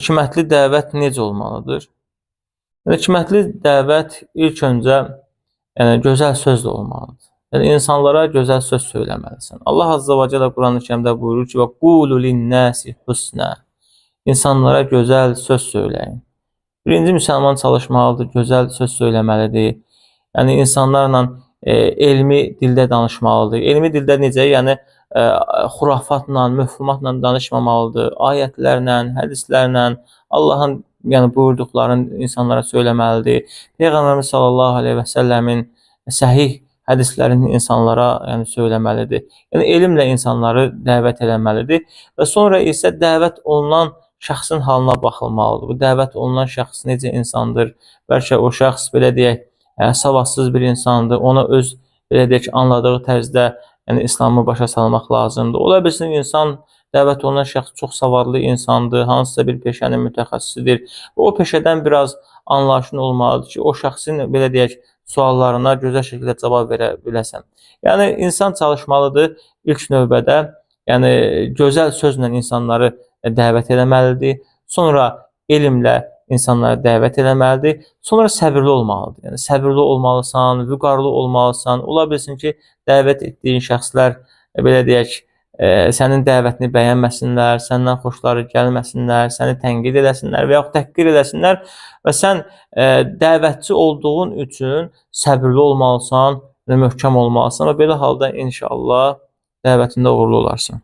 Hikmətli dəvət necə olmalıdır? Yəni, hikmətli dəvət ilk öncə gözəl sözlə olmalıdır. Yəni insanlara gözəl söz söyləməlisən. Allah Azza və Cəllə Quran-ı Kərimdə buyurur ki: "Və qulu lin-nasi husna." İnsanlara gözəl söz söyləyin. Birinci müsəlman çalışmalıdır, gözəl söz söyləməlidir. Yəni insanlarla elmi dildə danışmalıdır. Elmi dildə necə? Yəni xurafatla, möhvümatla danışmamalıdır. Ayətlərlə, hədislərlə, Allahın buyurduqlarını insanlara söyləməlidir. Peyğəmbərimiz sallallahu əleyhi və səlləmin səhih hədislərini insanlara söyləməlidir. Yəni elmlə insanları dəvət eləməlidir və sonra isə dəvət olunan şəxsin halına baxılmalıdır. Bu dəvət olunan şəxs necə insandır? Bəlkə o şəxs belə deyək, savadsız bir insandır. Ona öz belə deyək anladığı tərzdə İslamı başa salmaq lazımdır. Ola bilsin insan dəvət olunan şəxs çox savadlı insandır, hansısa bir peşənin mütəxəssisidir. O peşədən biraz anlayışın olmalıdır ki, o şəxsin belə deyək suallarına gözəl şəkildə cavab verə biləsən. Yəni insan çalışmalıdır ilk növbədə, yəni gözəl sözlə insanları dəvət eləməlidir. Sonra elmlə insanları dəvət eləməlidir. Sonra səbirli olmalıdır. Yəni səbirli olmalısan, vüqarlı olmalısan. Ola bilsin ki, dəvət etdiyin şəxslər belə deyək, sənin dəvətini bəyənməsinlər, səndən xoşları gəlməsinlər, səni tənqid eləsinlər və yaxud təhqir eləsinlər və sən dəvətçi olduğun üçün səbirli olmalısan, möhkəm olmalısan və belə halda inşallah dəvətində uğurlu olarsan.